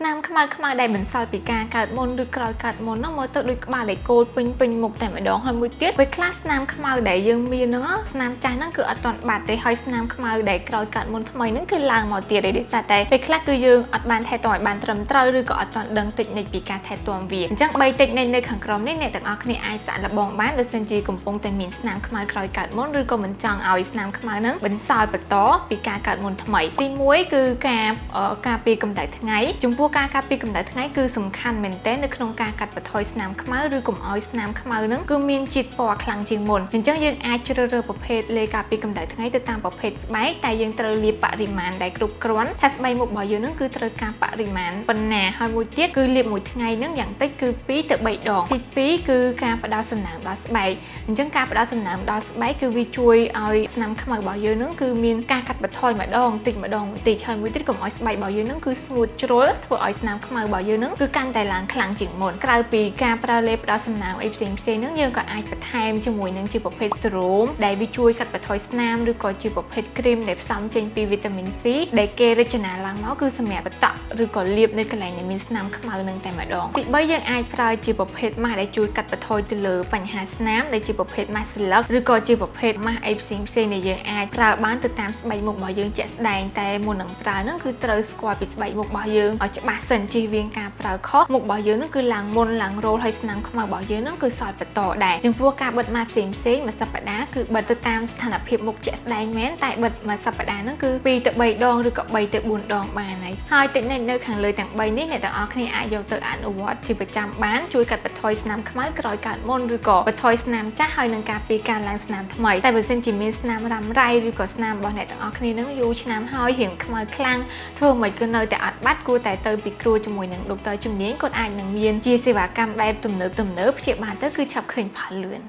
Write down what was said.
ស្នាមខ្មៅខ្មៅដែលបន្សល់ពីការកើតមុនឬក្រោយកើតមុនហ្នឹងមើលទៅដូចក្បាលដែកគោលពេញពេញមុខតែម្ដងហើយមួយទៀតពេលខ្លះស្នាមខ្មៅដែលយើងមានហ្នឹងស្នាមចាស់ហ្នឹងគឺអត់ទាន់បាត់ទេហើយស្នាមខ្មៅដែលក្រោយកើតមុនថ្មីហ្នឹងគឺឡើងមកទៀតឯដោយសារតែពេលខ្លះគឺយើងអត់បានថែទាំឲ្យបានត្រឹមត្រូវឬក៏អត់ទាន់ដឹងតិចនិចពីការថែទាំវាអញ្ចឹង3តិចនិចនៅខាងក្រោមនេះអ្នកទាំងអស់គ្នាអាចសាកល្បងបានបើសិនជាកំពុងតែមានស្នាមខ្មៅក្រោយកើតមុនឬក៏មិនចង់ឲ្យស្នាមខ្មៅហ្នឹងបន្សល់បន្តពីការកើតមុនថ្មីទី1គឺការអឺការពារកម្ដៅថ្ងៃចំពោះការការពារកម្ដៅថ្ងៃគឺសំខាន់មែនទែននៅក្នុងការកាត់បន្ថយស្នាមខ្មៅឬកុំឲ្យស្នាមខ្មៅហ្នឹងគឺមានជាតិពណ៌ខ្លាំងជាងមុនអញ្ចឹងយើងអាចជ្រើសរើសប្រភេទលេការពារកម្ដៅថ្ងៃទៅតាមប្រភេទស្បែកតែយើងត្រូវលាបបរិមាណដែលគ្រប់គ្រាន់ថាស្បែកមុខរបស់យើងហ្នឹងគឺត្រូវការបរិមាណប៉ុណ្ណាហើយមួយទៀតគឺលាបមួយថ្ងៃហ្នឹងយ៉ាងតិចគឺ2ទៅ3ដងទី2គឺការផ្ដល់សំណើមដល់ស្បែកអញ្ចឹងការផ្ដល់សំណើមដល់ស្បែកគឺវាជួយឲ្យស្នាមខ្មៅរបស់យើងហ្នឹងគឺមានការកាត់បន្ថយម្ដងតិចម្ដងបន្តិចហើយមួយទៀតកុំឲ្យស្បែករបស់យើងហ្នឹងគឺស្ងួតជ្រុលធ្វើឲ្យស្នាមខ្មៅរបស់យើងហ្នឹងគឺកាន់តែឡើងខ្លាំងជាងមុនក្រៅពីការប្រើលេបផ្ដល់សំណើមអីផ្សេងផ្សេងហ្នឹងយើងក៏អាចបន្ថែមជាមួយនឹងជាប្រភេទសេរ៉ូមដែលវាជួយកាត់បន្ថយស្នាមឬក៏ជាប្រភេទគ្រីមដែលផ្សំចេញពីវីតាមីន C ដែលគេរចនាឡើងមកគឺសម្រាប់បន្តក់ឬក៏លាបនៅកន្លែងដែលមានស្នាមខ្មៅនឹងតែម្ដងទី3យើងអាចប្រើជាប្រភេទម៉ាស់ដែលជួយកាត់បន្ថយទៅលើបញ្ហាស្នាមដែលជាប្រភេទម៉ាស់ស្លឹកឬក៏ជាប្រភេទម៉ាស់អីផ្សេងផ្សេងដែលយើងអាចប្រើបានទៅតាមស្បែកមុខរបស់យើងជាក់ស្ដែងតែមុននឹងប្រើហ្នឹងគឺត្រូវស្គាល់ពីស្បែកមុខរបស់យើងឲ្យច្បាស់សិនជៀសវាងការប្រើខុសមុខរបស់យើងហ្នឹងគឺឡើងមុនឡើងរោលហើយស្នាមខ្មៅរបស់យើងហ្នឹងគឺសល់បន្តដែរចំពោះការបិទម៉ាស់ផ្សេងផ្សេងមួយសប្តាហ៍គឺបិទទៅតាមស្ថានភាពមុខជាក់ស្ដែងមែនតែបិទមួយសប្តាហ៍ហ្នឹងគឺ2ទៅ3ដងឬក៏3ទៅ4ដងបានហើយហើយតិចនិចនៅខាងលើទាំង3នេះអ្នកទាំងអស់គ្នាអាចយកទៅអនុវត្តជាប្រចាំបានជួយកាត់បន្ថយស្នាមខ្មៅក្រោយកើតមុនឬក៏បន្ថយស្នាមចាស់ហើយនឹងការពារការឡើងស្នាមថ្មីតែបើសិនជាមានស្នាមរ៉ាំរ៉ៃឬក៏ស្នាមរបស់អ្នកទាំងអស់គ្នានឹងយូរឆ្នាំហើយរៀងខ្មៅខ្លាំងធ្វើមិនគឺនៅតែអត់បាត់គួរតែទៅពិគ្រោះជាមួយនឹងដុកទ័រជំនាញគាត់អាចនឹងមានជាសេវាកម្មបែបទំនើបទំនើបព្យាបាលទៅគឺឆាប់ឃើញផលលឿន។